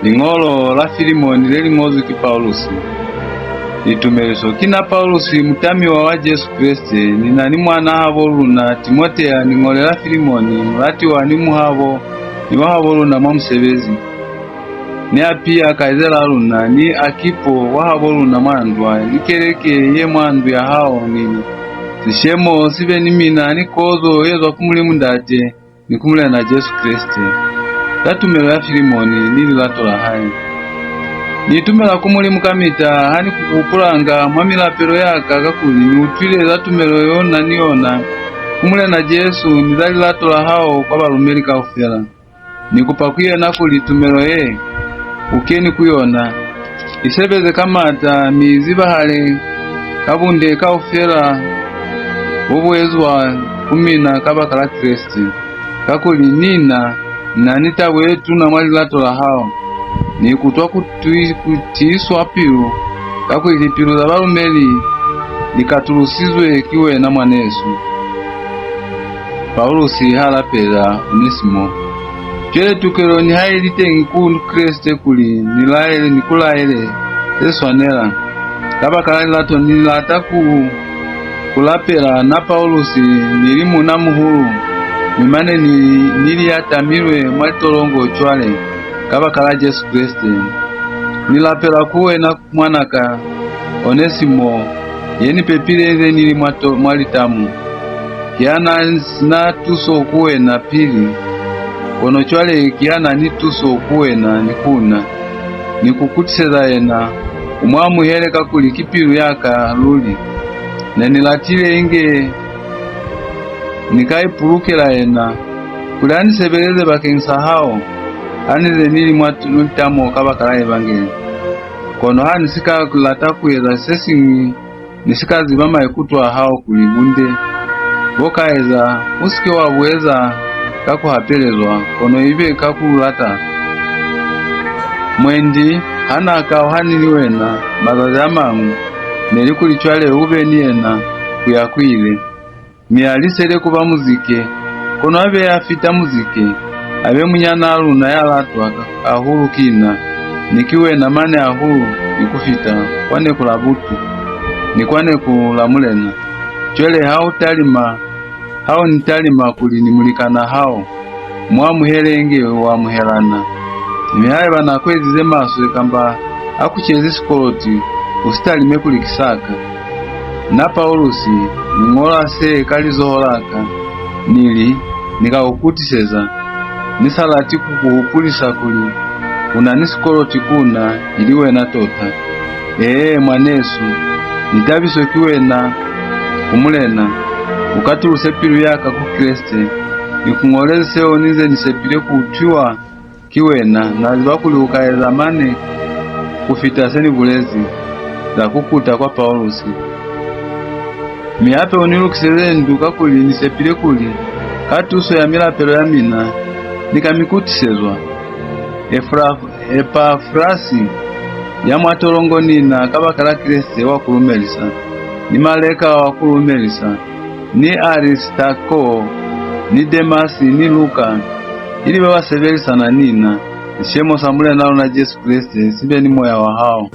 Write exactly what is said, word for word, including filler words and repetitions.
Liñolo la Filimoni le li ñozwi ki Paulusi. Litumeliso. Ki na Paulusi, mutamiwa wa Jesu Kreste, ni na ni mwanahabo luna Timotea, ni ñolela Filimoni, mulatiwa ni muhabo, ni wahabo luna mwa musebezi, ni Apia, kaizelaa luna, ni Akipo, wahabo luna mwa ndwa, ni keleke ye mwa ndu ya hao, ni li, Sishemo si be ni mina, ni kozo ye zwa ku Mulimu Ndate, ni ku Mulena Jesu Kreste. Za tumelo ya Filimoni ni lilato la hae. Ni itumela ku Mulimu kamita ha ni ku hupulanga mwa milapelo ya ka, kakuli ni utwile za tumelo yo na ni yona ku Mulena Jesu ni za lilato la hao kwa balumeli kaufela. Ni kupa ku yena kuli tumelo ye u keni ku yona i sebeze ka maata, mi i zibahale ka bunde kaufela bo bu ezwa ku mina kabakala Kreste. Kakuli ni na, ni na ni tabo ye tuna mwa lilato la hao, ni ikutwa ku twi-, ku tiiswa pilu, kakuli lipilu za balumeli li katulusizwe ki wena, mwanesu. Paulusi ha lapela Onesimo. Cwale tukelo niha i li teñi ku Kreste kuli ni laele, ni ku laele ze swanela. Kabakala lilato ni lata ku, ku lapela na Paulusi, ni li muuna muhulu, mi mane ni, ni li ya tamilwe mwa litolongo cwale, kabakala Jesu Kreste. Ni lapela ku wena, mwanaka Onesimo, ye ni pepile inze ni li mwa to-, mwa litamu. Ki ha na si na tuso ku wena pili, kono cwale ki ha na ni tuso ku wena ni ku na. Ni ku kutiseza yena, u mu amuhele, kakuli ki pilu ya ka luli. Ne ni latile inge ni ka ipulukela yena, kuli a ni sebeleze bakeñisa hao, ha ni ze ni li mwa tu-, lutamo kabakala Evangeli. Kono ha ni si ka lata ku eza se siñwi, ni si ka ziba maikuto a hao kuli bunde bo ka eza, u si ke wa bu eza ka ku hapelezwa, kono ibe ka ku lata. Mwendi ha na kauhani ni wena mazazi a mañwi, ne li kuli cwale u be ni yena ku ya ku ile. Mi a lisele ku ba muzike, kono a be a fita muzike, a be munyanaa luna ya latwa ka, hahulu ki na, ni ki wena mane hahulu ni ku fita, kwa neku la butu, ni kwa neku la Mulena. Cwale ha u talima, ha u ni talima kuli ni mulikanaa hao, mu amuhele inge u amuhelana. Mi haiba na ku ezize maswe kamba a ku cezi sikoloti, u si talime kuli ki sa ka. Na Paulusi, ni ñola se ka lizoho la ka, ni li, ni ka ku kutiseza. Ni sa lati ku ku hupulisa kuli u na ni sikoloti ku na, ili wena tota. Ee, mwanesu, ni tabiswe ki wena ku Mulena, u katuluse pilu ya ka ku Kreste, ni ku ñoleze seo ni nze ni sepile ku utwiwa ki wena. Na ziba kuli u ka eza mane ku fita se ni bulezi za ku kuta kwa Paulusi. Mi hape u ni lukiseze ndu, kakuli ni sepile kuli, ka tuso ya milapelo ya mina, ni ka mi kutisezwa. Efra-, Epafrasi, ya mwa tolongo ni na kabakala Kreste, wa ku lumelisa, ni Mareka wa ku lumelisa, ni Aristako, ni Demasi, ni Luka, ili ba ba sebelisana ni na. Sishemo sa Mulena luna Jesu Kreste si be ni moya wa hao.